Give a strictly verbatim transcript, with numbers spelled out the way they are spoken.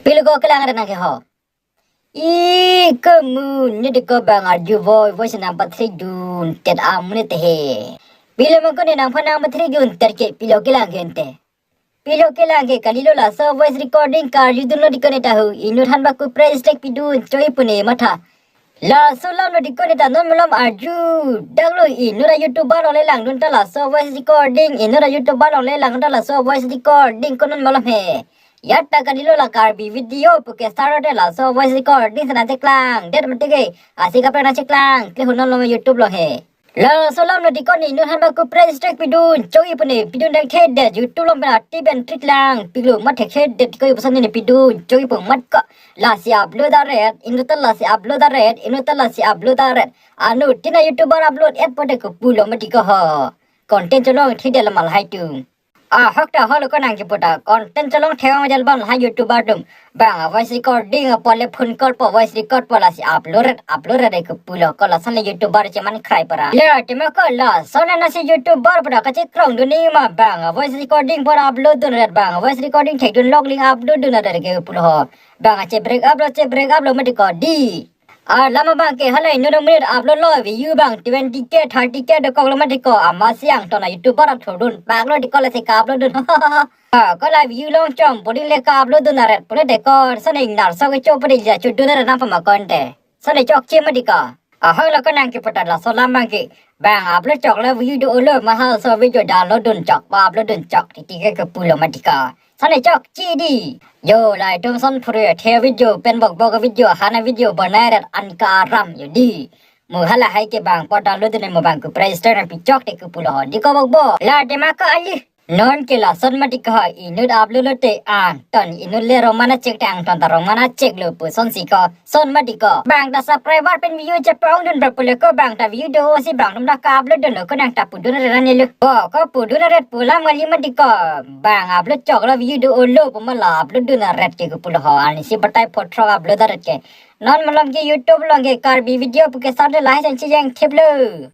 Pilo ko kelang ada nang ke ho. I kamu ne deko bang arju voi voi senang patri dun tet amu ne te he. Pilo ma ko ne nangphan nang patri dun tet ke pilo kelang ke ente. Pilo kelang ke kalilo laso voice recording karju dunlo deko ne tahu. Inut han baku price tag pidun choi pune matha. Laso alamlo deko ne ta non malom arju. Danglo inut a YouTuber along le langdun ta laso voice recording. Inut a YouTuber along le langdun ta laso voice recording ko non malom he. Yat ta kalilo la Karbi video puke start te laso voice recording sana cheklang. Det mati ke. Asi kaprek nang cheklang. Kli hunon lo YouTube lo he. Laso alamlo deko ne inut han baku price tag pidun choi pune pidun dang the det YouTube along pen ati ben trik lang pilo mat the the det ko ipuson ne pidun choi pu mat ko lasi upload aret inut ta lasi upload aret inut ta lasi upload aret anu tina YouTuber upload et po de ko pulo mati ko ho content cholong the det la malhai tum. Ahok ta holo ko nang kiputa content cholong thewang jal bang ha YouTuber dum. Bang a voice recording a pole phone call po voice record po lasi upload upload de ko pulo ko lason le YouTuber cheman krai para. Le tema ko lason na si YouTuber pada kachikrong duni ma bang a voice recording por upload dun ret bang a voice recording thek dun log link upload dun ret ke pulo ho. Bang a che break up lo che break up lo mati ko di. Alam abang ke halai inut amonit upload lo view bang twenty K thirty K dokok lo mati ko ama siang tona YouTuber athurdun paklo deko lasi ka upload dun. Ah, ko la view long chom puding le ka upload dun aret pule deko sone ingnar so ke cho puding ja chu dun aret nang pama konte. Sone chokche mati ko. Ahok lo ko nang kiputa laso alam abang ke. Bang upload chok lo view do lo mahal so video download dun chok pa upload dun chok titi ke ke pulo mati ko. Sone chokche di. Yo, la itum son phuru the video pen bok bok video hana video banai ret an ka aram yo di. Mu halahai ke bang po download ne mu bang ku price tag na pichok te ku pulo ho. Deko bok bok. La tema ko ali. Non ke lason mati ko inut upload lo te an ton inut le rong mana chek te ang ton ta rong mana chek lo puson si ko. Son mati ko. Bang ta subscriber pen view chepong dun berpule ko bang ta view do si bang tum ta ka upload dun lo ko nang ta pudun ret ne lo. Ko ko pudun ret pulam kali mati ko. Bang upload chok lo view do lo pu ma la upload dun ret ke ko pulo ho ani si batai phothrok upload ret ke. Non malom ke YouTube along ke Karbi video puke start lahai chan si jeng thip lo.